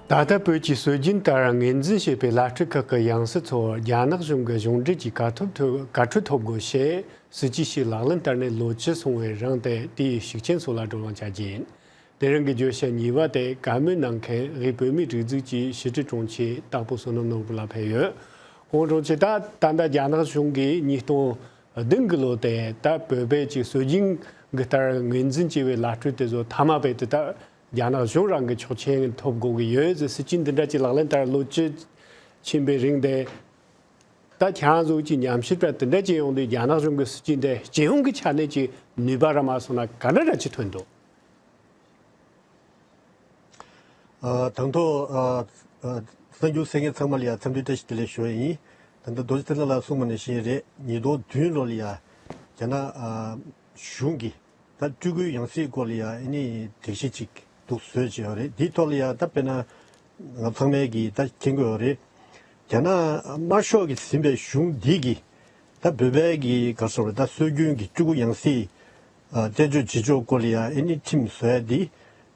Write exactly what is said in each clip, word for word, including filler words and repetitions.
ད་ལྟ་བོད་ཀྱི་སྲོལ་རྒྱུན་ལྟར་ངོས་འཛིན་བྱེད་པའི་བླ་སྤྲུལ་ཁག་གི་ཡང་སྲིད་ཚོར་རྒྱ་ནག་གཞུང་གི་གཞུང་འབྲེལ་གྱི་བཀའ་ཐོབ་ཐོབ་བཀའ་འཁྲོལ་ཐོབ་དགོས་ཞེས་སྲིད་ཇུས་ཤིག་ལག་ལེན་བསྟར་ནས་ལོ་བཅུ་སོང་བའི་རིང་དེ་དེའི་ཤུགས་རྐྱེན་སོགས་ལ་བགྲོ་གླེང་བྱ་རྒྱུ་ཡིན། དེ་རིང་གི་བརྗོད་བྱ་གཉིས་པ་དེ་བཀའ་མོལ་གནང་མཁན་དབུས་བོད་མིའི་སྒྲིག་འཛུགས་ཀྱི་ཕྱི་དྲིལ་དྲུང་ཆེ་སྟག་ཕུ་བསོད་ནམས་ནོར་བུ་ལགས་ཕེབས་ཡོད། ཁོང་དྲུང་ཆེ། ད་ད་ལྟ་རྒྱ་ནག་གཞུང་གིས་ཉིས་སྟོང་བདུན་གྱི་ལོ་དེ་ད་བོད་པའི་ཅིག་སྲོལ་རྒྱུན་གྱི་ལྟར་ངོས་འཛིན་བྱས་པའི་བླ་སྤྲུལ་དེ་ཚོ་མཐའ་མ་བོད་དུ་ད་རྒྱ་ནག་གཞུང་རང་གི་ཆོག་མཆན་ཐོབ་དགོས་ཀྱི་ཡོད་ཟེར་སྲིད་ཇུས་འདི་འདྲ་ཅིག་ལག་ལེན་བསྟར་ལོ་བཅུ་ཕྱིན་པའི་རིང་དེ། ད་ཁྱེད་རང་ཚོ་ཅིག་ཉམས་ཞིབ་པ་དེ་འདྲ་ཅིག་ཡོང་དུས་རྒྱ་ནག་གཞུང་གི་སྲིད་ཇུས་འདི་སྤྱི་ཡོངས་ཀྱི་ཆ་ནས་ཅིག་ནུས་པ་ར་མ་སོང་ན་ག་འདྲ་འདྲ་ཅིག་ཐོན་འདུག་ཨ། དང་ཐོག་ཨ། ཨ། གསར་འགྱུར་གསན་མཁན་ཚང་མ་ལ་ཡང་འཚམས་འདྲི་བཀྲ་ཤིས་བདེ་ལེགས་ཞུ་བ་ཡིན། ད་ལྟ་རྡོ་རྗེ་ཐེག་མདའ་ལགས་གསུངས་པ་ནང་བཞིན་རེད། ཉིས་སྟོང་བདུན་ལོ་ལ་ཡང་རྒྱ་ནག་ཨ། གཞུང་གིས་ད་སྤྲུལ་སྐུའི་ཡང་སྲིད་སྐོར་ལ་ཡང་ཨ་ནི་སྒྲིག་གཞི་ཅིག་འདུག་བཟོས་བྱས་ཡོད་རེད། འདིའི་ཐོག་ལ་ཡང་ད་དཔེར་ན་ང་ཚང་མས་ཀྱིས་ད་མཁྱེན་གྱི་ཡོད་རེད། རྒྱ་ནག་དམར་ཤོག་གིས་ཟིན་པའི་གཞུང་འདི་གིས་ད་བོད་པའི་གི་ག་རེ་ཟེར་བ་ད་སྲོལ་རྒྱུན་གྱི་སྤྲུལ་སྐུ་ཡང་སྲིད་ཨ། བསྟན་བཅོས་བྱེད་ཕྱོགས་སྐོར་ལ་ཡང་ཨ་ནི་ཁྲིམས་བཟོ་ཡ་འདི་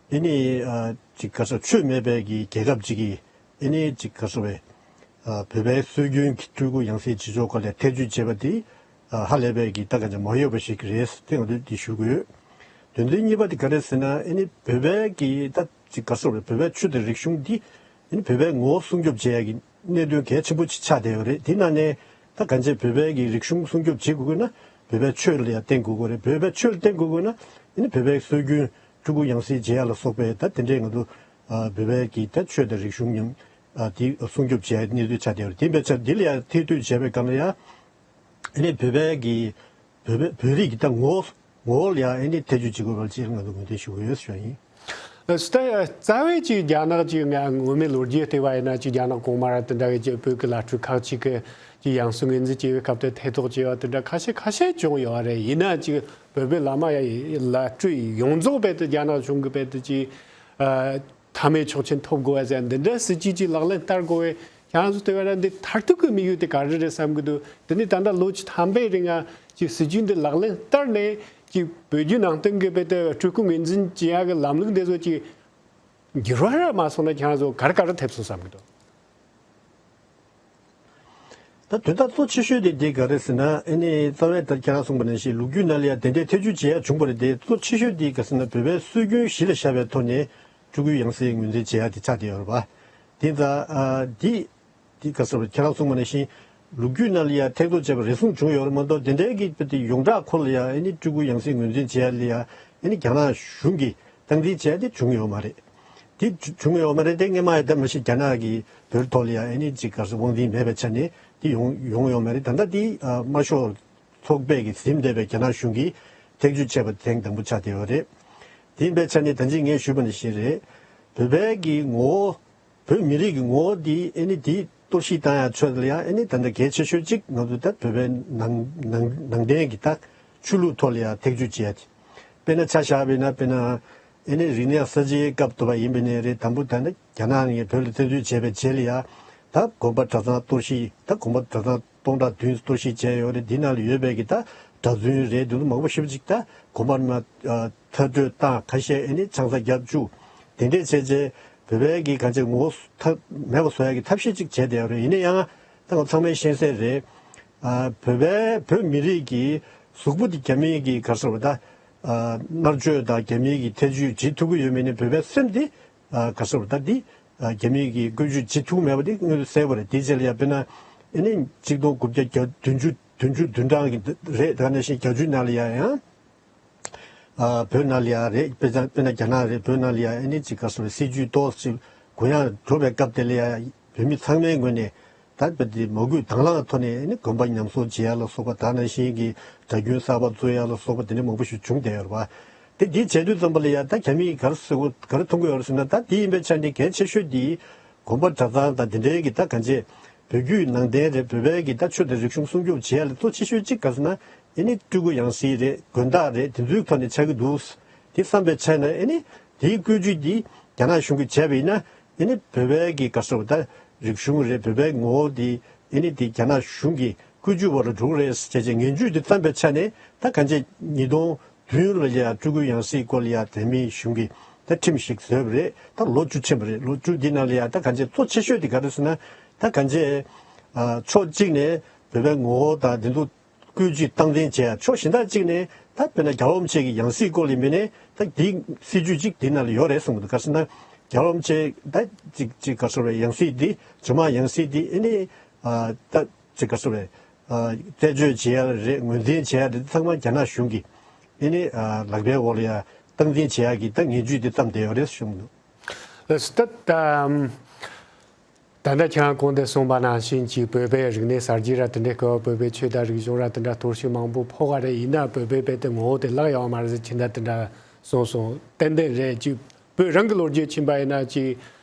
ཨ་ནི་ཨ། ཅིག་ག་རེ་ཟེར་ཆོས་མེད་པའི་གི་རྒྱལ་ཁབ་ཅིག་གིས་ཨ་ནི་ཅིག་ག་རེ་ཟེར་བའི་ཨ། བོད་པའི་སྲོལ་རྒྱུན་གྱི་སྤྲུལ་སྐུ་ཡང་སྲིད་བྱེད་ཕྱོགས་སྐོར་ལ་ཐེ་བྱུས་བྱས་པ་འདི་ཨ། ཧ་ལས་པའི་གི་ད་ག་ཅིག་མ་ཡོད་པ་ཞིག་རེད་དེ་ང་ཚོས་འདི་ཞུ་དགོས། དོན་ཚན་གཉིས་པ་དེ་ག་རེ་ཟེར་ན་ཨ་ནི་བོད་པའི་གི་ད་ཅིག་ག་རེ་ཟེར་བའི་བོད་པའི་ཆོས་དང་རིག་གཞུང་འདི་ཨ་ནི་བོད་པའི་ངོ་བོ་སྲུང་སྐྱོབ་བྱེད་ཡ་གི་གནད་དོན་གལ་ཆེན་པོ་ཅིག་ཆགས་བསྡད་ཡོད་རེད། དེ་ནང་ནས་ད་གང་ཅི་བོད་པའི་གི་རིག་གཞུང་སྲུང་སྐྱོབ་བྱེད་དགོས་དགོས་ན་བོད་པའི་ཆོས་ལ་ཡང་བརྟེན་དགོས་དགོས་རེད། བོད་པའི་ཆོས་ལ་བརྟེན་དགོས་དགོས་ན་ཨ་ནི་བོད་པའི་སྲོལ་རྒྱུན་སྤྲུལ་སྐུ་ཡང་སྲིད་བྱེད་ཡ་ལ་སོགས་པའི་ད་དེ་འདྲའི་ང་ཚོ་ཨ། བོད་པའི་གི་ད་ཆོས་དང་རིག་གཞུང་ཉམས་ཨ། དེ་སྲུང་སྐྱོབ་བྱེད་ཡ་གནད་དོན་ཆགས་བསྡད་ཡོད་རེད། དེ་འབད་ཆ་འདི་ལ་ཡང་ཐེ་བསྡུར་བྱས་པའི་སྐབས་ལ་ཡང་ཨ་ནི་བོད་པའི་གི་བོད་པའི་བོད་རིགས་ཀྱི་ད་ངོ་བོ་ངོ་བོ་ལ་ཡང་ཨ་ནི་ཐེ་བྱུས་བྱེད་དགོས་པ་ཅིག་ང་ཚོ་ངོས་འཛིན་ཞུ་གི་ཡོད་ཞུ་ཡ་ཡིན། ད་རྩ་བའི་ཅིག་རྒྱ་ནག་ཅིག་ང་སྔོན་མའི་ལོ་རྒྱུས་བལྟས་པ་ཡིན་ན་ཅིག་རྒྱ་ནག་གོང་མ་ར་དེ་འདྲ་གི་ཅིག་བོད་ཀྱི་བླ་སྤྲུལ་ཁག་ཅིག་གི་ཅིག་ཡང་སྲིད་ངོས་འཛིན་བྱས་པའི་སྐབས་དེ་ཐེ་གཏོགས་བྱས་པ་དེ་འདྲ་ཁ་ཤས་ཁ་ཤས་བྱུང་ཡོད་རེད། ཡིན་ན་ཅིག་བོད་པའི་བླ་མ་ཡ་བླ་སྤྲུལ་ཡོངས་རྫོགས་བལ་དུ་རྒྱ་ནག་གཞུང་གི་བལ་དུ་ཅིག་ཨ། མཐའ་མའི་ཆོག་མཆན་ཐོབ་དགོས་པ་ཟེར་འདི་འདྲ་སྲིད་ཇུས་ཅིག་ལག་ལེན་བསྟར་དགོས་པའི་ཁྱེད་རང་ཚོ་ལྟ་བ་ལ་འདི་མཐར་ཐུག་གི་དམིགས་ཡུལ་དེ་ག་རེ་རེད་བསམ་གི་འདུག་དེ་ནི་ད་ལྟ་ལོ་བཅུ་ཐམ་པའི་རིང་ང་ཅིག་སྲིད་ཇུས་འདི་ལག་ལེན་བསྟར་ནས་ཅིག་བོད་བརྒྱུད་ནང་བསྟན་གྱི་བལ་དུ་སྤྲུལ་སྐུ་ངོས་འཛིན་བྱེད་ཡག་གི་ལམ་ལུགས་འདི་ཚོ་ཅིག་འགྱུར་བ་ར་མ་སོང་ན་ཁྱེད་རང་ཚོ་ག་རེ་ག་རེ་ཐེབས་སོང་བསམ་གི་འདུག་ད་དོན་དག་གཙོ་ཆེ་ཤོས་དེ་འདི་ག་རེ་ཟེར་ན་ཨ་ནི་རྩ་བའི་ལྟར་ཁྱེད་རང་གསུངས་པ་ནང་བཞིན་ལོ་རྒྱུས་ནང་ལ་ཡང་དེ་འདྲའི་ཐེ་བྱུས་བྱེད་ཡ་བྱུང་བ་རེད་དེ་གཙོ་ཆེ་ཤོས་འདི་ག་ཟེར་ན་བོད་པའི་སྲོལ་རྒྱུན་གཞི་ལ་བཞག་པའི་ཐོག་ནས་སྤྲུལ་སྐུའི་ཡང་སྲིད་ངོས་འཛིན་བྱེད་ཡ་དེ་ཆགས་བསྡད་ཡོད་རེད་པ། དེ་ཙང་ཨ། འདི་འདི་ག་ཟེར་བ་ཁྱེད་རང་གསུངས་པ་ནང་བཞིན་ལོ་རྒྱུས་ནང་ལ་ཡང་ཐེ་གཏོགས་བྱས་པ་རེ་ཟུང་བྱུང་ཡོད་རེད་མ་གཏོགས་དེ་འདྲའི་གི་དེ་ཡོངས་གྲགས་ཁོ་ལ་ཡང་ཨ་ནི་སྤྲུལ་སྐུ་ཡང་སྲིད་ངོས་འཛིན་བྱེད་ཡ་ལ་ཡང་ཨ་ནི་རྒྱ་ནག་གཞུང་གིས་སྟངས་འཛིན་བྱས་ཏེ་བྱུང་ཡོད་མ་རེད། དེ་བྱུང་ཡོད་མ་རེད་དེ་སྔོན་མ་ཡང་ད་མ་གཞི་རྒྱ་ནག་གིས་བོད་ཐོག་ལ་ཡང་ཨ་ནི་ཅིག་ག་རེ་དབང་འཛིན་མེད་པའི་ཆ་ནས་དེ་ཡོང་ཡོང་ཡོད་མ་རེད། ད་ལྟ་དེ་དམར་ཤོག་ཚོགས་པས་ཀྱི་ཟིན་བསྡད་པའི་རྒྱ་ནག་གཞུང་གིས་ཐེག་གཅོད་བྱས་པ་ཐེངས་དང་པོ་ཆགས་བསྡད་ཡོད་རེད། དེ་ཡིན་པའི་ཆ་ནས་ད་ཅི་ངས་ཞུས་པ་ནང་བཞིན་རེད། བོད་པའི་གི་ངོ་བོ་བོད་མི་རིགས་ཀྱི་ངོ་བོ་འདི་ཨ་ནི་འདི་གཏོར་བཤིག་བཏང་ཡ་ཆོས་ལ་ཡང་ཨ་ནི་ད་ལྟ་གལ་ཆེ་ཤོས་གཅིག་ང་ཚོ་ད་བོད་པའི་ནང་ནང་ནང་བསྟན་གྱི་ད་ཆོས་ལུགས་ཐོག་ལ་ཡང་ཐེག་གཅོད་བྱེད་ཡ་དེ། དཔེར་ན་ཆ་བཞག་པ་ཡིན་ན་དཔེར་ན་ཨ་ནི་རིག་གནས་གསར་བརྗེའི་སྐབས་དུ་བ་ཡིན་པ་ནས་རེད། དང་པོ་ད་ནི་རྒྱ་ནག་ནས་བོད་ལ་བཙན་འཛུལ་བྱས་པའི་རྗེས་ལ་ཡང་ད་དགོན་པ་གྲྭ་ཚང་གཏོར་བཤིག་ད་དགོན་པ་གྲྭ་ཚང་སྟོང་ཕྲག་བདུན་གཏོར་བཤིག་བྱས་ཡོད་རེད། འདི་ནང་ལ་ཡོད་པའི་གི་ད་གྲྭ་བཙུན་རེད་འདི་ཚོ་མང་པོ་ཞེ་པོ་ཅིག་ད་དགོན་པ་ནང་མཐར་སྐྲོད་བཏང་ཁ་ཤས་ཨ་ནི་ཆང་ས་བརྒྱབ་བཅུག་དེ་འདྲས་བྱས་རྗེས་བོད་པའི་གི་གང་ཅི་ངོ་བོ་ཐབས་མེད་པ་བཟོ་ཡ་གི་ཐབས་ཤེས་ཅིག་བྱས་བསྡད་ཡོད་རེད། ཡིན་ན་ཡང་ད་ང་ཚང་མས་ཤེས་གསལ་རེད། ཨ། བོད་པའི་བོད་མི་རིགས་ཀྱི་གཟུགས་པོ་འདི་རྒྱ་མིའི་གི་ག་རེ་ཟེར་བ་ད་ཨ། མནར་གཅོད་དང་རྒྱ་མིའི་གི་ཐེ་བྱུས་བྱེད་ཐུབ་ཀྱི་ཡོད་མེད་ནི་བོད་པའི་སེམས་འདི་ཨ། ག་རེ་ཟེར་བ་ད་འདི་ཨ། རྒྱ་མིའི་གི་བཀོལ་སྤྱོད་བྱེད་ཐུབ་མེད་པ་འདི་དངོས་སུ་གསལ་པོ་རེད། དེའི་རྗེས་ལ་ཡང་དཔེར་ན་ཨ་ནི་གཅིག་སྟོང་དགུ་བརྒྱ་བདུན་ཅུ་བདུན་ཅུ་བདུན་གྲངས་ཀྱི་རེད། ད་ག་ནང་བཞིན་བརྒྱད་ཅུའི་ནང་ལ་ཡང་ཡང་ཨ། བོད་ནང་ལ་ཡང་རེད། དཔེ་ཆ་དཔེར་ན་རྒྱ་ནག་རེད། བོད་ནང་ལ་ཡང་ཨ་ནི་ཅིག་ག་རེ་ཟེར་བ་སྲིད་ཇུས་ཏོག་ཙམ་གུ་ཡངས་འགྲོ་བའི་སྐབས་དེ་ལ་ཡང་བོད་མི་ཚང་མའི་ངོས་ནས་ད་བོད་དེ་མ་བསྐུལ་དང་བླངས་ཐོག་ནས་ཨ་ནི་དགོན་པ་ཉམས་གསོ་བྱེད་ཡ་ལ་སོགས་པ་ད་ནང་བཞིན་གྱི་གྲྭ་རྒྱུན་གསར་པ་བཙུགས་ཡ་ལ་སོགས་པ་དེ་འདྲ་མང་པོ་ཞིག་བྱུང་བསྡད་ཡོད་རེད་པ། དེ་འདི་བྱས་དུས་ཙམ་པ་ལ་ཡང་ད་རྒྱ་མིས་ག་རེ་ཟེར་དགོས་ག་རེ་མཐོང་གི་ཡོད་རེད་ཟེར་ན་ད་དེ་ཡིན་པའི་ཆ་ནས་གལ་ཆེ་ཤོས་འདི་དགོན་པ་གྲྭ་ཚང་དང་དེ་འདྲའི་གི་ད་གང་ཅི་བོད་བརྒྱུད་ནང་བསྟན་རེད། བོད་པའི་གི་ད་ཆོས་དང་རིག་གཞུང་སྲུང་སྐྱོབ་བྱེད་ཡ་ལ་གཙོ་ཆེ་ཤོས་གཅིག་ག་ཟེར་ན་ཨ་ནི་སྤྲུལ་སྐུ་ཡང་སྲིད་རེད། དགོན་བདག་རེད། དེ་ཚོའི་ཐོག་ནས་ཆགས་ཀྱི་འདུག་དེ་བསམ་པའི་ཆ་ནས་ཨ་ནི་དེའི་བཀོད་ཇུས་འདི་རྒྱ་ནག་གཞུང་གིས་བྱས་པ་ཡིན་ན་ཨ་ནི་བོད་པའི་གི་ག་ཟེར་བ་ད་རིག་གཞུང་རེད། བོད་པའི་ངོ་བོ་འདི་ཨ་ནི་དེ་རྒྱ་ནག་གཞུང་གིས་བཀོད་ཇུས་འོག་ལ་འགྲོ་གི་རེད་ཟེར་བྱས་ངན་ཇུས་འདི་བརྩམས་པའི་ཆ་ནས་ད་གང་ཅི་ཉིས་སྟོང་བདུན་ལ་ཡ་སྤྲུལ་སྐུ་ཡང་སྲིད་སྐོར་ལ་ཡ་དེ་མིན་གཞུང་གིས་ ད་ཁྲིམས་ཤིག་བཟོས་པ་རེད། ད་ལོ་བཅུ་ཕྱིན་པ་རེད། ལོ་བཅུ་འདི་ནང་ལ་ཡ་ད་གང་ཅི་གཙོ་ཆེ་ཤོས་དེ་ག་རེ་ཟེར་ན། ད་གང་ཅི་ཨ་ཕྱོགས་གཅིག་ནས་བོད་པའི་ངོ་བོ་དང་དེ་ཚོ་བཀོད་ཇུས་སྟངས་འཛིན་བྱེད་ཡ། ཕྱོགས་གཞན་དག་ཅིག་ནས་ད་དཔེར་ན་རྒྱལ་བ་རིན་པོ་ཆེ་གི་ཡང་སྲིད་སྐོར་ལ་ཡིན་པ་ནས་ད་འདི་སྲིད་ཇུས་ཅིག་འདི་ནང་ལ་ཡོད་རེད་གསུངས་འདུག་ག་རེ་ཟེར་ན། རྒྱལ་བ་རིན་པོ་ཆེ་ད་ཅིག་ཅིག་ག་རེ་ཟེར་བའི་ཡང་སྲིད་འདི་ཇོ་མང་ཡང་སྲིད་འདི་ཨེ་ནི་ཨ་ད་ཅིག་ག་རེ་ཟེར་བའི་ཨ་རྩད་གཅོད་བྱེད་ཡ་རེད། ངོས་འཛིན་བྱེད་ཡ་རེད། ཚང་མ་རྒྱ་ནག་གཞུང་གི་ཨེ་ནི་ཨ་ལག་པའི་འོག་ལ་ཡ་སྟངས་འཛིན་བྱེད་ཡ་གི་ད་ངན་ཇུས་འདི་བརྩམས་བསྡད་ཡོད་རེད་གསུངས་འདུག་ལགས་སོ། ད་ད་ད་ལྟ་ཁྱེད་རང་གོང་དུ་གསུངས་པ་ནང་བཞིན་གྱི་བོད་པའི་རིག་གནས་གསར་བརྗེ་ར་དེ་འདྲའི་སྐབས་བོད་པའི་ཆོས་དང་རིག་གཞུང་ར་དེ་འདྲ་གཏོར་བཤིག་མང་པོ་ཕོག་ག་རེད། ཡིན་ན་བོད་པའི་བོད་དེ་ངོ་བོ་དེ་བརླག་ཡོད་མ་རེད་ཟེར་ཁྱེད་ད་དེ་འདྲ་གསུངས་སོང་། ཏན་ཏན་རེད། ཅིག་བོད་རང་གི་ལོ་རྒྱུས་ཕྱིན་པ་ཡིན་ན་ཅིག་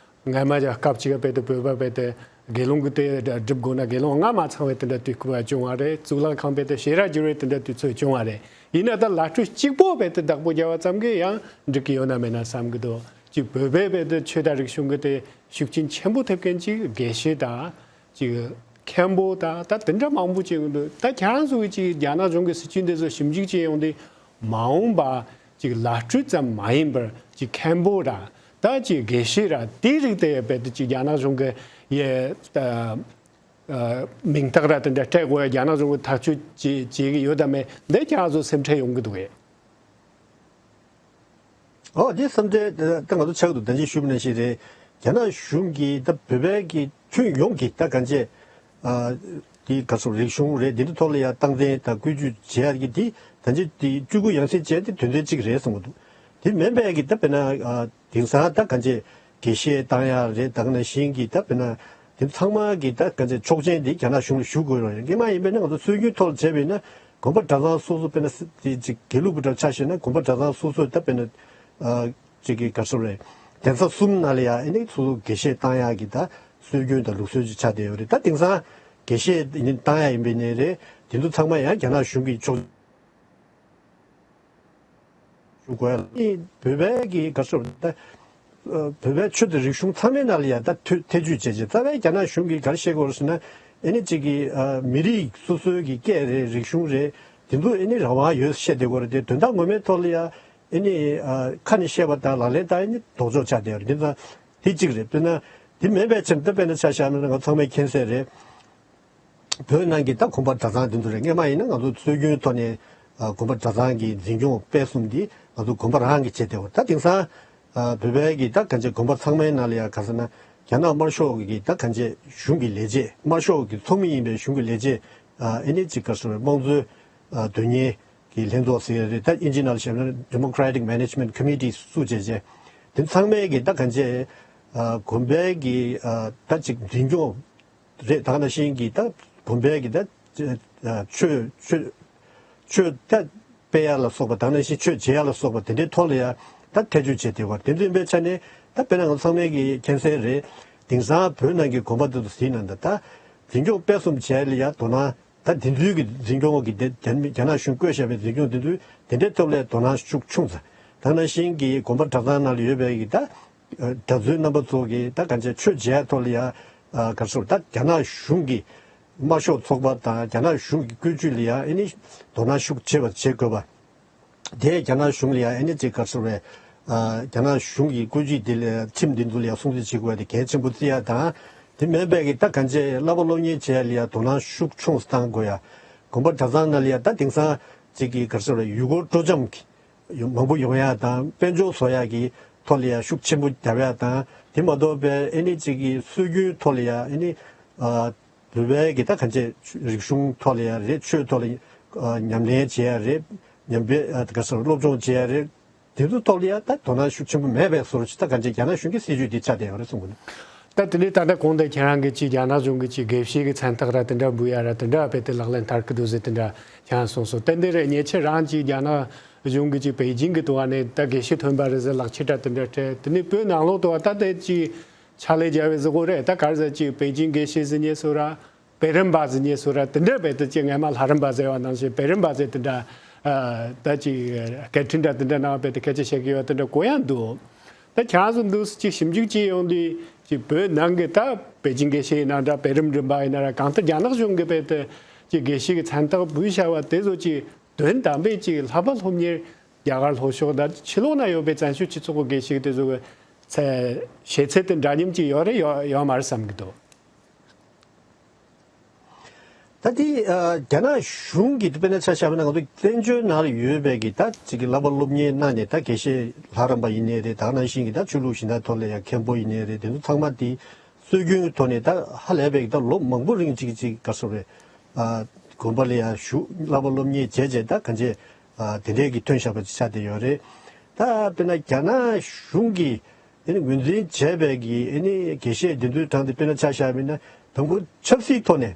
སྔ་མ་ཅིག་སྐབས་ཅིག་བོད་དེ་བོད་པ་བོད་དེ་དགེ་སློང་གི་དེ་སྒྲུབ་དགོས་ན་དགེ་སློང་ལྔ་མ་ཚང་བའི་དེ་འདྲ་དུས་སྐབས་བྱུང་བ་རེད། གཙུག་ལག་ཁང་པའི་དེ་ཕྱེ་ར་བསྒྱུར་བའི་དེ་འདྲ་དུས་ཚོད་བྱུང་བ་རེད། ཡིན་ན་ད་བླ་སྤྲུལ་གཅིག་པོ་བོད་དེ་བདག་པོ་རྒྱབ་པ་ཙམ་གྱིས་ཡང་འགྲིག་གི་ཡོད་ན་མེད་ན་བསམ་གྱི་འདུག་ཅིག་བོད་པའི་བོད་དེ་ཆོས་དང་རིག་གཞུང་གི་དེ་ཤུགས་རྐྱེན་ཆེན་པོ་ཐེབས་མཁན་ཅིག་དགེ་བཤེས་དང་ཅིག་མཁན་པོ་དང་ད་དེ་འདྲ་མང་པོ་ཅིག་འདུག་ད་ཁྱེད་རང་ཚོ་གི་ཅིག་རྒྱ་ནག་གཞུང་གི་སྲིད་བྱུས་འདི་ཚོ་ཞིབ་འཇུག་བྱས་ཡོང་དུས་མ་འོངས་པ་ཅིག་བླ་སྤྲུལ་ཙམ་མ་ཡིན་པར་ཅིག་མཁན་པོ་ར་ད་ཅིག་དགེ་བཤེས་ར་དེའི་རིགས་དེ་རྦད་དེ་ཅིག་རྒྱ་ནག་གཞུང་གི་ཡ་ད་ཨ་མིང་རྟགས་ར་དེ་འདྲ་སྤྲད་དགོས་ཡ་རྒྱ་ནག་གཞུང་གི་ཐག་གཅོད་བྱེད་བྱེད་ཀྱི་ཡོད་དམ་མེད་འདི་ཁྱེད་རང་ཚོ་སེམས་ཁྲལ་ཡོང་གི་འདུག་གས། ཨོ་དེ་སེམས་ཁྲལ་ད་ང་ཚོ་ཆགས་འདུག་ད་ཅི་ཞུས་པ་ནང་བཞིན་རེད། རྒྱ་ནག་གཞུང་གིས་ད་བོད་པའི་གི་ཁྱོན་ཡོངས་ཀྱི་ད་གང་ཅི་ཨ་དེ་ག་ཚོད་རིག་གཞུང་རེད། འདི་འདྲ་ཐོག་ལ་ཡ་སྟངས་འཛིན་དང་བཀོད་ཇུས་བྱེད་ཡ་གི་དེ་ད་ཅི་དེ་བཅུ་དགུ་ཡང་སྲིད་བྱས་དེ་དོན་ཚན་གཅིག་རེད་གསུངས་འདུག་དེ་མིན་པའི་གི་ད་དཔེར་ན་ཨ་དེང་སང་ད་གང་ཅི་དགེ་བཤེས་བཏང་ཡ་རེད། ད་ག་ནང་བཞིན་གྱི་ད་དཔེར་ན་དེ་ཚང་མ་གི་ད་ག་ཚོད་ཆོག་མཆན་དེ་རྒྱ་ནག་གཞུང་ལ་ཞུ་དགོས་རེད། སྔོན་མ་ཡིན་པས་ན་ང་ཚོ་སྲོལ་རྒྱུན་ཐོག་ལ་བྱས་པས་ན་དགོན་པ་གྲྭ་ཚང་སོ་སོ་དཔེར་ན་དེ་ཅིག་དགེ་ལུགས་པ་འདྲ་ཆ་བཞག་ན་དགོན་པ་གྲྭ་ཚང་སོ་སོ་ད་དཔེར་ན་ཨ་ཅིག་གི་ག་རེ་ཟེར་རེད། གདན་ས་གསུམ་ནང་ལ་ཡ་ཨེ་ནི་སོ་སོ་དགེ་བཤེས་བཏང་ཡ་གི་ད་སྲོལ་རྒྱུན་དང་ལུགས་སྲོལ་ཅིག་ཆགས་བསྡད་ཡོད་རེད། ད་དེང་སང་དགེ་བཤེས་ཡིན་བཏང་ཡ་ཡིན་པས་ནས་རེད། དེ་ཚོ་ཚང་མ་ཡང་རྒྱ་ནག་གཞུང་གི་ཕྱོགས། ཞུ་དགོས་ཡ་ནི་བོད་པའི་གི་ག་རེ་ཟེར་ད། ཨ་བོད་པའི་ཆོས་དང་རིག་གཞུང་ཚང་མའི་ནང་ལ་ཡ་ད་ཐེ་ཐེ་བྱུས་བྱས་བྱས་རྩ་བའི་རྒྱ་ནག་གཞུང་གིས་ག་རེ་བཤད་ཀྱི་ཡོད་རེད་ཟེར་ན། ཨེ་ནི་གཅིག་གི་ཨ་མི་རིགས་སོ་སོའི་གི་སྐད་རེད། རིག་གཞུང་རེད། དེ་ཚོ་ཨེ་ནི་རང་དབང་ཡོད་བཤད་བསྡད་ཀྱི་ཡོད་རེད་དེ། དོན་དག་ངོ་མའི་ཐོག་ལ་ཡ་ཨེ་ནི་ཨ་ཁ་ནས་བཤད་པ་དང་ལག་ལེན་བསྟར་ཨེ་ནི་ལྡོག་ཕྱོགས་ཆགས་བསྡད་ཡོད་རེད། དེ་ཚོ་དེ་གཅིག་རེད། དཔེར་ན་དེ་མིན་པའི་ཕྱིར་ད་དཔེར་ན་ཆ་བཞག་ན་ང་ཚང་མས་མཁྱེན་གསལ་རེད། བོད་ནང་གི་ད་དགོན་པ་གྲྭ་ཚང་དེ་ཚོ་རེད། སྔོན་མ་ཡིན་ན་ང་ཚོ་སྲོལ་རྒྱུན་ཐོག་ནས་ཨ་དགོན་པ་གྲྭ་ཚང་གི་འཛིན་སྐྱོང་སྤེལ་གསུམ་འདི་ང་ཚོ་དགོན་པ་རང་གིས་བྱས་ཏེ། འོ་ད་དེང་སང་ཨ་བོད་པའི་གི་ད་གང་ཅི་དགོན་པ་ཚང་མའི་ནང་ལ་ཡ་ག་ཟེར་ན་རྒྱ་ནག་དམར་ཤོག་གི་ད་གང་ཅི་གཞུང་གི་ལས་བྱེད། དམར་ཤོག་གི་ཚོགས་མི་ཡིན་པའི་གཞུང་གི་ལས་བྱེད་ཨ་ཨེ་ནི་ཅིག་ག་ཟེར་དམངས་གཙོའི་ཨ་དོན་གཉེར་གྱི་ལྷན་ཚོགས་ཟེར་ཡ་རེད། ད་ཨིན་ཇི་ནང་ལ་བཤད་ན་Democratic Management Committee བཙུགས་བྱས་བྱས། དེ་ཚང་མས་གི་ད་གང་ཅི་ཨ་དགོན་པའི་གི་ཨ་ད་ཅིག་འཛིན་སྐྱོང་རེད། ད་ག་ནང་བཞིན་གྱི་ད་དགོན་པའི་གི་ད་ཨ་ཆོས་ཆོས་ཆོས་ད་སྤེལ་ཡ་ལ་སོགས་པ། ད་ག་ནང་བཞིན་ཆོས་བྱེད་ཡ་ལ་སོགས་པ་དེ་འདྲའི་ཐོག་ལ་ཡ་ད་ཐེ་བྱུས་བྱས་བསྡད་པ་དེ་ཚོ་ཡིན་པའི་ཆ་ནས། ད་དཔེར་ན་ང་ཚང་མས་གི་མཁྱེན་གསལ་རེད། དེང་སང་བོད་ནང་གི་དགོན་པ་དེ་ཚོ་གཟིགས་ན་ད་ད་འཛིན་སྐྱོང་སྤེལ་གསུམ་བྱས་ལ་ཡ་དོ་སྣང་། ད་དེ་ཚོའི་གི་འཛིན་སྐྱོང་གི་དེ་རྒྱ་རྒྱ་ནག་གཞུང་བསྐོས་བཞག་པའི་འཛིན་སྐྱོང་དེ་ཚོའི་དེ་འདྲའི་ཐོག་ལ་དོ་སྣང་ཤུགས་ཆུང་ཙམ། ད་ག་ནང་བཞིན་གྱི་དགོན་པ་གྲྭ་ཚང་ནང་ལ་ཡོད་པའི་གི་ད་གྲྭ་བཙུན་རྣམ་པ་ཚོ་གི་ད་གང་ཅི་ཆོས་བྱེད་ཡ་ཐོག་ལ་ཡ་ག་ཚོད་ད་རྒྱ་ནག་གཞུང་གི་དམར་ཤོག་ཚོགས་པ་དང་རྒྱ་ནག་གཞུང་གི་བཀོད་ཇུས་ལ་ཡ་ཨེ་ནི་དོ་སྣང་ཤུགས་ཆེ་བ་བྱེད་དགོས་པ། དེ་རྒྱ་ནག་གཞུང་ལ་ཡང་ཨེ་ནི་ཅིག་ག་ཟེར་བས། ཨ་རྒྱ་ནག་གཞུང་གི་བཀོད་ཇུས་དེ་ལ་ཁྲིམས་དེ་ཚོ་ལ་ཡང་སྲུང་བརྩི་བྱེད་དགོས་པ་དེ་གལ་ཆེན་པོ་བརྩི་ཡ་དང་། དེ་མིན་པའི་གི་ད་གང་ཅི་བསླབ་པ་སློབ་གཉེར་བྱེད་ཡ་ལ་ཡང་དོ་སྣང་ཤུགས་ཆུང་ཙམ་གཏང་དགོས་ཡ། དགོན་པ་གྲྭ་ཚང་ནང་ལ་ཡང་ད་དེང་སང་ཅིག་གི་ག་ཟེར་བས་ཡུལ་སྐོར་སྤྲོ་འཆམ་གི་མང་པོ་ཡོང་ཡ་དང་དཔལ་འབྱོར་བཟོ་ཡ་གི་ཐོག་ལ་ཡང་ཤུགས་ཆེན་པོ་རྒྱབ་ཡ་དང་། དེ་མ་གཏོགས་པའི་ཨེ་ནི་ཅིག་གི་སྲོལ་རྒྱུན་ཐོག་ལ་ཡང་ཨེ་ནི་ཨ། བོད་པའི་གི་ད་གང་ཅི་རིག་གཞུང་ཐོག་ལ་ཡང་རེད། ཆོས་ཐོག་ལ་ཨ་ཉམས་ལེན་བྱེད་ཡ་རེད། ཉམས་པའི་ཨ་ག་ཟེར་སློབ་སྦྱོང་བྱེད་ཡ་རེད། དེ་ཚོ་ཐོག་ལ་ཡང་ད་དོ་སྣང་ཤུགས་ཆེན་པོ་མེད་པའི་བཟོ་འདྲ་ཅིག་ད་གང་ཅི་རྒྱ་ནག་གཞུང་གི་སྲིད་ཇུས་འདི་ཆགས་བསྡད་ཡོད་རེད་གསུངས་གི་འདུག་ད་དེ་ནས་ད་ལྟ་གོང་དུ་ཁྱེད་རང་གིས་ཅིག་རྒྱ་ནག་གཞུང་གི་ཅིག་དགེ་བཤེས་ཀྱི་མཚན་རྟགས་ར་དེ་འདྲ་འབུལ་ཡ་ར་དེ་འདྲ་བས་དེ་ལག་ལེན་བསྟར་གི་འདུག་ཟེར་དེ་འདྲ་ཁྱེད་རང་གསུངས་སོང་། ཏན་ཏན་རེད། ཉེ་ཆར་རང་ཅིག་རྒྱ་ནག་གཞུང་གི་ཅིག་པེ་ཅིང་གི་དུ་བ་ནས་ད་དགེ་བཤེས་ཐོན་པ་རེད་ཟེར་ལག་ཁྱེར་ར་དེ་འདྲ་སྤྲད། དེ་ནས་བོད་ནང་ལོགས་དུ་བ་ད་ལྟ་ཅིག་ཕྱག་ལས་རྒྱབ་པའི་གཟུགས་པོ་རེད། ད་ག་རེ་ཟེར་ཅིག་པེ་ཅིང་དགེ་བཤེས་ཟེར་མཁན་སུ་ར། པེ་རིམ་པ་ཟེར་མཁན་སུ་ར། དེ་འདྲ་བས་དེ་ཅིག་སྔས་མ་ལྷ་རམས་པ་ཟེར་བ་ནང་བཞིན་པེ་རིམ་པ་ཟེར་དེ་འདྲ། ཨ་ད་ཅིག་སྐད་འཕྲིན་འདྲ་དེ་འདྲ་ནང་བས་དེ་སྐད་ཆ་བཤད་ཀྱི་ཡོད་དེ་འདྲ་གོ་ཡང་འདུག་ད་ཁྱེད་རང་ཚོ་འདུག་ཅིག་ཞིབ་འཇུག་བྱས་ཡོང་དུས་ཅིག་བོད་ནང་གི་ད་པེ་ཅིང་དགེ་བཤེས་ཡིན་ན་འདྲ། པེ་རིམ་རིམ་པ་ཡིན་ན་ར། གང་ལྟར་རྒྱ་ནག་གཞུང་གིས་བས་དེ་ཅིག་དགེ་བཤེས་ཀྱི་མཚན་རྟགས་འབུལ་བཞག་པ་དེ་ཚོ་ཅིག་དོན་དམ་པའི་ཅིག་བསླབ་པ་སློབ་གཉེར། རྒྱ་གར་ལྷོ་ཕྱོགས་དང་ཕྱི་ལོགས་ན་ཡོད་པའི་བཙན་བྱོལ་སྤྱི་ཚོགས་ཀྱི་དགེ་བཤེས་དེ་ཚོ་གི་ཚད་ཤེས་ཚད་དེ་འདྲ་མཉམ་ཅིག་ཡོད་རེད་ཡོད་ཡོད་མ་རེད་བསམ་གྱི་འདུག་ད་དེ་ཨ་རྒྱ་ནག་གཞུང་གིས་དཔེར་ན་ཆ་བཞག་པ་ན་ང་ཚོ་བཙན་བྱོལ་ནང་ལ་ཡོད་པའི་གི་ད་ཅིག་གི་བསླབ་པ་སློབ་གཉེར་གནང་ནས་ད་དགེ་བཤེས་ལྷ་རམས་པ་ཡིན་ནའི་རེད། ད་ནང་བཞིན་གྱི་ད་ཆོས་ལུགས་གཞན་དག་ཐོག་ལ་ཡང་མཁན་པོ་ཡིན་ནའི་རེད། དེ་ཚོ་ཚང་མ་དེ་སྲོལ་རྒྱུན་གྱི་ཐོག་ནས་ད་ཧ་ལས་པའི་གི་ད་ལོ་མང་པོ་རིང་ཅིག་ཅིག་ག་རེ་ཟེར་རེད། ཨ་དགོན་པ་ལ་ཡང་བཞུགས་བསླབ་པ་སློབ་གཉེར་བྱས་བྱས་ད་གང་བྱས་ཨ་དེ་འདྲའི་གི་ཐོན་བཞག་པ་ཅིག་ཆགས་བསྡད་ཡོད་རེད། ད་དཔེར་ན་རྒྱ་ནག་གཞུང་གིས་ཨ་ནི་ངོས་འཛིན་བྱས་པའི་གི་ཨ་ནི་དགེ་བཤེས་དེ་ཚོའི་གྲངས་དེ་དཔེར་ན་ཆ་བཞག་པ་ཡིན་ན་དང་པོ་ཆབ་སྲིད་ཐོག་ནས།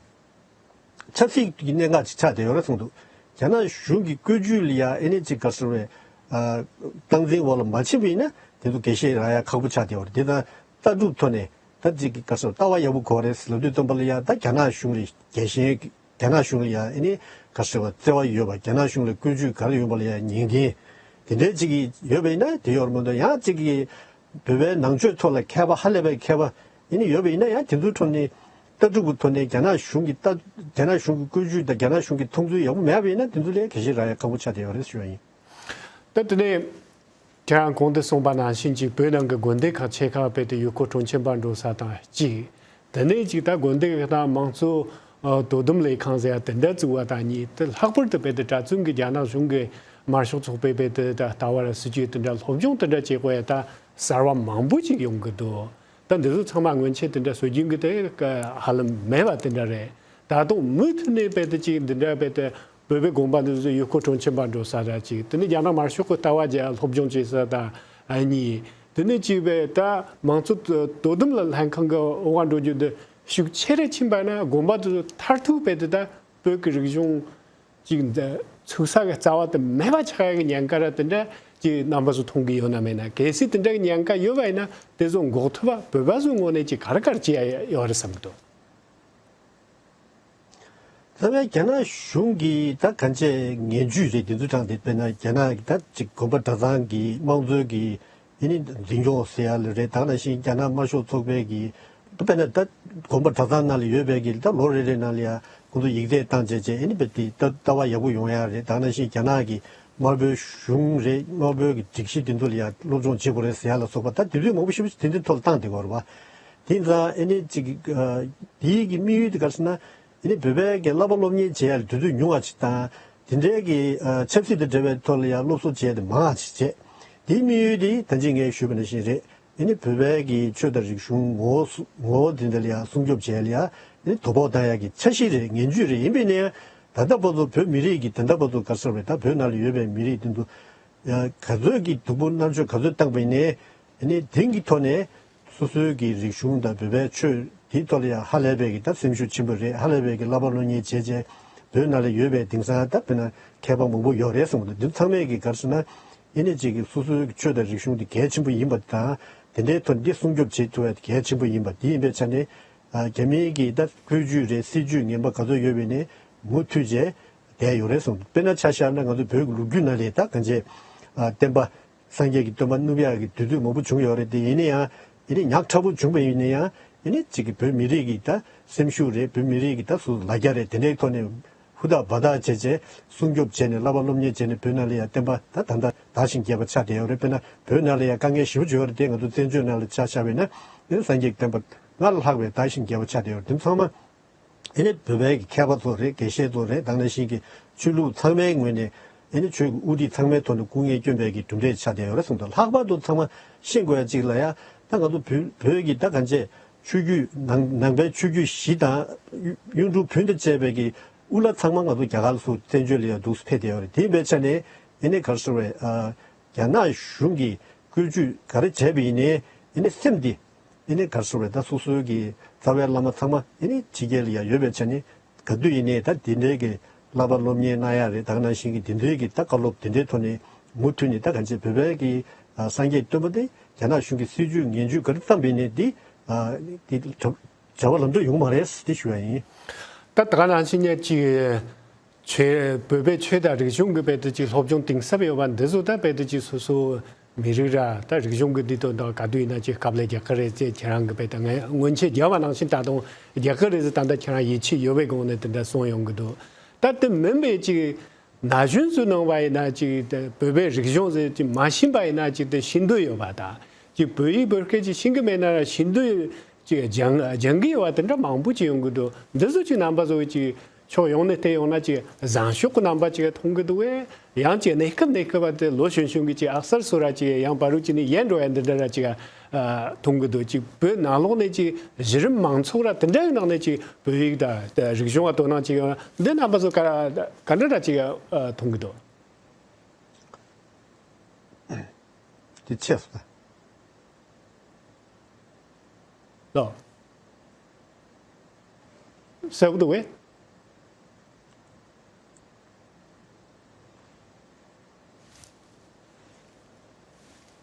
ཆབ་སྲིད་ཀྱི་གནད་འགག་ཅིག་ཆགས་བསྡད་ཡོད་རེད་གསུངས་འདུག་རྒྱ་ནག་གཞུང་གི་བཀོད་ཇུས་ལ་ཡང་ཨེ་ནི་ཅིག་ག་རེ་ཟེར་བས། ཨ་སྟངས་འཛིན་འོག་ལ་མ་ཕྱིན་པ་ཡིན་ན་དེ་ཚོ་དགེ་བཤེས་རག་ཡ་ཁག་པོ་ཆགས་བསྡད་ཡོད་རེད། དེ་དང་ལྟ་གྲུབ་ཐོག་ནས་ད་ཅིག་ག་རེ་ཟེར་ལྟ་བ་ཡག་པོ་དགོས་རེད་ལབ་དུས་ཙམ་པ་ལ་ཡང་ད་རྒྱ་ནག་གཞུང་ལ་རྒྱལ་ཞེན་རྒྱ་ནག་གཞུང་ལ་ཡང་ཨེ་ནི་ག་རེ་ཟེར་བ་བརྩེ་བ་ཡོད་པ། རྒྱ་ནག་གཞུང་ལ་བཀོད་ཇུས་ག་རེ་ཡོང་པ་ལ་ཡང་ཉན་མཁན་དེ་འདྲའི་ཅིག་ཡོད་པ་ཡིན་ན་དེ་ཡོད་རེད་མ་གཏོགས་ཡང་ཅིག་གི་བོད་པའི་ནང་ཆོས་ཐོག་ལ་མཁས་པ་ཧ་ལས་པའི་མཁས་པ་ཡིན་ནི་ཡོད་པ་ཡིན་ན་ཡང་དེ་ཚོའི་ཁྲོད་ནས་ལྟ་གྲུབ་ཀྱི་ཐོག་ནས་རྒྱ་ནག་གཞུང་གི་ལྟ་རྒྱ་ནག་གཞུང་གི་བཀོད་ཇུས་དང་རྒྱ་ནག་གཞུང་གི་མཐོང་ཚུལ་ཡག་པོ་མེད་པ་ཡིན་ན་དེ་ཚོ་ལས་གལ་ཆེ་རག་ཡ་ཁག་པོ་ཆགས་བསྡད་ཡོད་རེད་ཞུ་བ་ཡིན། ད་དེ་ནས་ཁྱེད་རང་གོང་དུ་གསུངས་པ་ནང་བཞིན་ཅིག་བོད་ནང་གི་དགོན་སྡེ་ཁག་ཆེ་ཁག་རྦད་དེ་ཡུལ་སྐོར་སྤྲོ་འཆམ་པ་འགྲོ་ས་དང་གཅིག་དེ་ནས་ཅིག་ད་དགོན་སྡེ་ཁག་དང་མང་གཙོ་ཨ་དོ་དམ་ལས་ཁང་ཟེར་ཡ་དེ་འདྲ་བཙུགས་པ་དང་གཉིས། དེ་ལྷག་པར་དུ་རྦད་དེ་གྲྭ་བཙུན་གྱི་རྒྱ་ནག་གཞུང་གི་དམར་ཤོག་ཚོགས་པས་རྦད་དེ་ད་ལྟ་བར་སྲིད་ཇུས་དེ་འདྲ་སློབ་སྦྱོང་དེ་འདྲ་བྱེད་དགོས་ཡ་ད་གསར་བ་མང་པོ་ཅིག་ཡོང་གི་འདུག་ད་འདི་ཚོ་ཚང་མ་སྔོན་ཆད་དེ་འདྲ་སྲོལ་རྒྱུན་གྱི་དེ་ཧ་ལམ་མེད་པ་དེ་འདྲ་རེད། ད་དུང་མུ་མཐུད་ནས་རྦད་དེ་ཅིག་འདི་འདྲ་རྦད་དེ་བོད་པའི་དགོན་པ་འདི་ཚོ་ཡུལ་སྐོར་སྤྲོ་འཆམ་པ་འགྲོ་ས་ར་ཅིག་དེ་ནས་རྒྱ་ནག་དམར་ཤོག་གི་ལྟ་བ་བརྒྱ་སློབ་སྦྱོང་བྱེད་ས་དང་གཉིས། དེ་ནས་ཅིག་རྦད་ད་མང་གཙོ་དོ་དམ་ལ་ལྷན་ཁང་གི་འོག་འགྲོ་རྒྱུ་འདི་ཤུགས་ཆེ་རུ་ཕྱིན་པ་ན་དགོན་པ་འདི་ཚོ་མཐར་ཐུག་རྦད་དེ་ད་བོད་ཀྱི་རིག་གཞུང་ཅིག་འདི་ཚུགས་ས་གི་རྩ་བ་དེ་མེད་པ་ཆགས་ཡ་གི་ཉེན་ཁ་ར་དེ་འདྲ་ཅིག་རྣམ་པ་ཚོ་མཐོང་གི་ཡོད་ན་མེད་ན། གལ་སྲིད་དེ་འདྲ་གི་ཉེན་ཁ་ཡོད་པ་ཡིན་ན་དེ་ཚོ་འགོག་ཐུབ་པ་བོད་པ་ཚོའི་ངོས་ནས་ཅིག་ག་རེ་ག་རེ་བྱེད་ཡ་ཡོད་རེད་བསམ་གི་འདུག་ད་བས་རྒྱ་ནག་གཞུང་གིས་ད་གང་ཅི་ངན་ཇུས་རེད་དེ་ཚོའི་གྲངས་དེ་དཔེར་ན་རྒྱ་ནག་གི་ད་ཅིག་དགོན་པ་གྲྭ་ཚང་གི་དམངས་གཙོའི་གི་ཨེ་ནི་འཛིན་སྐྱོང་ཟེར་ཡ་ལ་རེད། ད་ནང་བཞིན་རྒྱ་ནག་དམར་ཤོག་ཚོགས་པའི་གི་དཔེར་ན་ད་དགོན་པ་གྲྭ་ཚང་ནང་ལ་ཡོད་པའི་གི་ད་ལོ་རེ་རེ་ནང་ལ་ཡ་ཁོང་ཚོ་ཡིག་ཚད་བཏང་བྱས་བྱས་ཨེ་ནི་དཔེ་དེ་ད་ལྟ་བ་ཡག་པོ་ཡོང་ཡ་རེད། ད་ནང་བཞིན་རྒྱ་ནག་གི་དམར་པོའི་གཞུང་རེད། དམར་པོའི་གི་སྒྲིག་གཞི་དེ་ཚོ་ལ་ཡ་སློབ་སྦྱོང་བྱེད་དགོས་རེད་ཟེར་ཡ་ལ་སོགས་པ་ད་དེ་ཚོའི་མང་པོ་ཞེ་པོ་ཞིག་དེ་འདྲའི་ཐོག་ལ་བཏང་བསྡད་ཀྱི་ཡོད་རེད་པ། དེ་ཡིན་ཙང་ཨེ་ནི་ཅིག་དེའི་གི་དམིགས་ཡུལ་དེ་ག་རེ་ཟེར་ན། ཨེ་ནི་བོད་པའི་གི་བསླབ་པ་སློབ་གཉེར་བྱེད་ཡ་ལ་དུས་ཚོད་ཉུང་བ་ཞིག་དང་། དེ་འདྲའི་གི་ཨ་ཆབ་སྲིད་དང་འབྲེལ་བའི་ཐོག་ལ་ཡང་སློབ་གསོ་བྱེད་ཡ་དེ་མང་བ་ཞིག་བྱས། དེའི་དམིགས་ཡུལ་དེ་ད་ཅི་ངས་ཞུས་པ་ནང་བཞིན་རེད། ཨེ་ནི་བོད་པའི་གི་ཆོས་དང་རིག་གཞུང་ངོ་བོ་སུ་ངོ་བོ་དེ་འདྲ་ལ་ཡང་སྲུང་སྐྱོབ་བྱེད་ཡ་ལ་ཡང་ཨེ་ནི་དོ་ཕོག་བཏང་ཡ་གི་འཆར་གཞི་རེད། ངན་ཇུས་རེད། ཡིན་པས་ན་ཡང་ད་ལྟ་བར་དུ་བོད་མི་རིགས་ཀྱི་ད་ལྟ་བར་དུ་ག་རེ་ཟེར་བས་ད་བོད་ནང་ལ་ཡོད་པའི་མི་རིགས་དེ་ཚོ་ཡང་ག་ཚོད་ཀྱི་སྡུག་པོ་མནར་གཅོད་ག་ཚོད་བཏང་པ་ཡིན་ནའི་ཨེ་ནི་དེང་གི་ཐོག་ནས། སོ་སོའི་གི་རིག་གཞུང་དང་བོད་པའི་ཆོས་དེའི་ཐོག་ལ་ཡང་ཧ་ལས་པའི་གི་ད་སེམས་ཤུགས་ཆེན་པོ་རེད། ཧ་ལས་པའི་གི་བསླབ་པ་སློབ་གཉེར་བྱས་བྱས་བོད་ནང་ལ་ཡོད་པའི་དེང་སང་ད་དཔེར་ན་མཁས་པ་མང་པོ་ཡོད་རེད་གསུངས་འདུག་འདི་ཚང་མས་གི་ག་རེ་ཟེར་ན་ཨེ་ནི་ཅིག་གི་སོ་སོའི་གི་ཆོས་དང་རིག་གཞུང་དེ་གལ་ཆེན་པོ་ཡིན་པ་དང་དེ་འདྲའི་ཐོག་འདི་སྲུང་སྐྱོབ་བྱེད་ཐུབ་ཡ་དེ་གལ་ཆེན་པོ་ཡིན་པ་དེ་ཡིན་པའི་ཆ་ནས་ཨ་རྒྱ་མིའི་གི་ད་བཀོད་ཇུས་རེད། སྲིད་ཇུས་ངན་པ་ག་ཚོད་ཡོད་པའི་ནས་མུ་མཐུད་བྱས་བསྡད་ཡོད་རེད་གསུངས་འདུག་དཔེར་ན་ཆ་བཞག་ན་ང་ཚོ་བོད་ཀྱི་ལོ་རྒྱུས་ནང་ལ་ད་གང་ཅི་ཨ་བསྟན་པ། སངས་རྒྱས་ཀྱི་སྟོན་པ་བསྣུབ་ཡག་གི་དུས་ཚོད་མང་པོ་བྱུང་ཡོད་རེད་དེ། ཡིན་ན་ཡང་ཡིན་ན་ཉག་ཕྲ་པོ་བྱུང་བ་ཡིན་ན་ཡང་ཡིན་ན་གཅིག་གི་བོད་མི་རིགས་ཀྱི་ད་སེམས་ཤུགས་རེད། བོད་མི་རིགས་ཀྱི་ད་སུ་ལ་རྒྱ་རེད། དེ་འདྲའི་ཐོག་ནས་ཧུར་ཐག་འབད་ཐག་བྱས་བྱས་སྲུང་སྐྱོབ་བྱས་ནས་བསླབ་པ་སློབ་གཉེར་བྱས་ནས་བོད་ནང་ལ་ཡང་བསྟན་པ་ད་ད་ལྟ་དར་ཞིང་རྒྱས་པ་ཆགས་བསྡད་ཡོད་རེད། དཔེར་ན་བོད་ནང་ལ་ཡང་དཀའ་ངལ་ཞེ་པོ་ཅིག་ཡོད་རེད་དེ། ང་ཚོ་བཙན་བྱོལ་ནང་ལ་ཆ་བཞག་པ་ཡིན་ན་ཡིན་ན་སངས་རྒྱས་ཀྱི་བསྟན་པ་སྔར་ལྷག་པའི་དར་ཞིང་རྒྱས་པ་ཆགས་བསྡད་ཡོད་རེད། དེ་ཚང་མ། ཨེ་ནི་བོད་པའི་མཁས་པ་ཚོ་རེད། དགེ་བཤེས་ཚོ་རེད། དེ་ནང་བཞིན་གྱི་ཆོས་ལུགས་ཚང་མའི་ངོས་ནས་ཨེ་ནི་ཆོས་ཀྱི་དབུ་ཁྲིད་ཚང་མའི་ཐོག་ནས་སྐུ་ངལ་བསྐྱོན་པའི་གི་གྲུབ་འབྲས་ཆགས་བསྡད་ཡོད་རེད་གསུངས་འདུག་ལྷག་པར་དུ་ཚང་མ་ཤེས་དགོས་ཡ་གཅིག་ལ་ཡ་ད་ང་ཚོ་བོད་བོད་ཀྱི་ད་གང་ཅི་ཆོས་བརྒྱུད་ནང་ནང་པའི་ཆོས་བརྒྱུད་བཞི་དང་གཡུང་དྲུང་བོན་དང་བཅས་པའི་གི་དབུ་བླ་ཚང་མ་ང་ཚོ་རྒྱ་གར་སུ་བཙན་བྱོལ་ལ་ཡ་འདུག་སུ་ཕེབས་བསྡད་ཡོད་རེད། དེ་ཡིན་པའི་ཆ་ནས་ཨེ་ནི་ག་རེ་ཟེར་བས་ཨ་རྒྱ་ནག་གཞུང་གིས་བཀོད་ཇུས་ག་རེ་བྱས་པ་ཡིན་ནའི་ཨེ་ནི་སེམས་འདི། ཨེ་ནི་ག་རེ་ཟེར་བས་ད་སོ་སོའི་གི་རྩ་བའི་བླ་མ་ཚང་མ་ཨེ་ནི་ཕྱི་རྒྱལ་ལ་ཡང་ཡོད་པའི་ཆ་ནས་ག་དུས་ཡིན་ནའི་ད་དེ་འདྲའི་གི་བསླབ་པ་སློབ་གཉེར་གནང་ཡ་རེད། ད་ག་ནང་བཞིན་གི་དེ་འདྲའི་གི་ད་བཀའ་སློབ་དེ་འདྲའི་ཐོག་ནས་མུ་མཐུད་ནས་ད་གང་ཅི་བོད་པའི་གི་ཨ་སངས་རྒྱས་སྟོན་པ་དེ་རྒྱ་ནག་གཞུང་གི་སྲིད་ཇུས་ངན་ཇུས་ག་རེ་བརྩམས་པ་ཡིན་ནའི་དེ་ཨ་དེ་གྲ་གྲ་བ་ལམ་འགྲོ་ཡོང་མ་རེད་དེ་ཞུ་ཡ་ཡིན། ད་ད་ག་ནང་བཞིན་ནས་ཅིག་ཆོས་བོད་པའི་ཆོས་དང་རིག་གཞུང་གི་དཔེ་དེ་ཅིག་སློབ་སྦྱོང་གཏིང་ཟབ་ཡོད་པ་འདི་ཚོ་ད་དཔེ་དེ་ཅིག་སོ་སོ་མི་རིགས་ར་ད་རིག་གཞུང་གི་འདི་དོན་དག་ག་དུས་ཡིན་ན་ཅིག་སྐབས་ལ་རྒྱག་གི་རེད་ཅེས་ཁྱེད་རང་གི་དཔེ་ད་ངས་སྔོན་ཆད་རྒྱག་པ་ནང་བཞིན་ད་དུང་རྒྱག་གི་རེད་ཟེར་ད་ལྟ་ཁྱེད་རང་ཡིད་ཆེས་ཡོད་པའི་སྒང་ནས་དེ་འདྲ་གསུངས་ཡོང་གི་འདུག་ད་དེ་མིན་པའི་ཅིག་ ན་གཞོན་ཚོའི་ནང་བ་ཡིན་ན་ཅིག་དེ་བོད་པའི་རིག་གཞུང་ཟེར་ཅིག་མ་ཤེས་པ་ཡིན་ན་ཅིག་དེ་ཤེས་འདོད་ཡོད་པ་དང་། ཅིག་བོད་ཡིག་བོད་སྐད་ཅིག་ཤེས་ཀྱི་མེད་ན་ར་ཤེས་འདོད་ཅིག་སྦྱང་སྦྱང་གི་ཡོད་པ་དེ་འདྲ་མང་པོ་ཅིག་ཡོང་གི་འདུག་འདི་ཚོ་ཅིག་རྣམ་པ་ཚོ་ཅིག་ཕྱོགས་ཡོངས་ནས་བལྟས་ཡོང་ན་ཅིག་བཟང་ཕྱོགས་ཀྱི་རྣམ་པ་ཅིག་མཐོང་གི་འདུག་བས། ཡང་ཅིག་གནས་སྐབས་གནས་སྐབས་བ་དེ་ལོ་གཞོན་གཞོན་གྱི་ཅིག་ཨག་གསར་སོ་ར་ཅིག་ཡང་བར་རུ་ཅིག་ནས་ཡལ་འགྲོ་བ་འདི་འདྲ་ར་ཅིག་མཐོང་གི་འདུག་ཅིག་བོད་ནང་ལོགས་ནས་ཅིག་གཞི་རིམ་མང་ཚོགས་ར་དེ་འདྲ་ཡི་ནང་ནས་ཅིག་བོད་ཡིག་དང་རིག་གཞུང་བ་དོ་སྣང་ཅིག་ཡོང་ན་འདི་རྣམ་པ་ཚོ་ག་ག་འདྲ་ར་ཅིག་མཐོང་གི་འདུག་དེ་ཆེ་སོང་། ལོ། གསལ་པོ་འདུག་བས།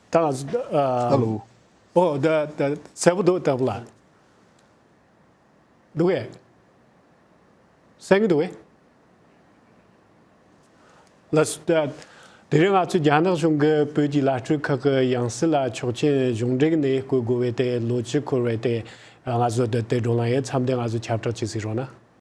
ད་ང་ཚོ་ཨ། ཧ་ལོ། ཨོ་ད་ད་གསལ་པོ་འདུག་ད་བུ་ལ། འདུག་གས། གསན་གྱི་འདུག་གས། ལགས་སོ། དེ་རིང་ང་ཚོས་རྒྱ་ནག་གཞུང་གིས་བོད་ཀྱི་བླ་སྤྲུལ་ཁག་གི་ཡང་སྲིད་ལ་ཆོག་མཆན་གཞུང་འབྲེལ་ནས་བཀོད་དགོས་པའི་ཐད་ལོ་བཅུ་འཁོར་བའི་ཐད་ང་ཚོ་འདི་ལྟའི་བགྲོ་གླེང་ཡང་མཚམས་འདི་ང་ཚོ་ཁྱབ་བསྒྲགས་བྱེད་སྲིད་རོགས་གནང་།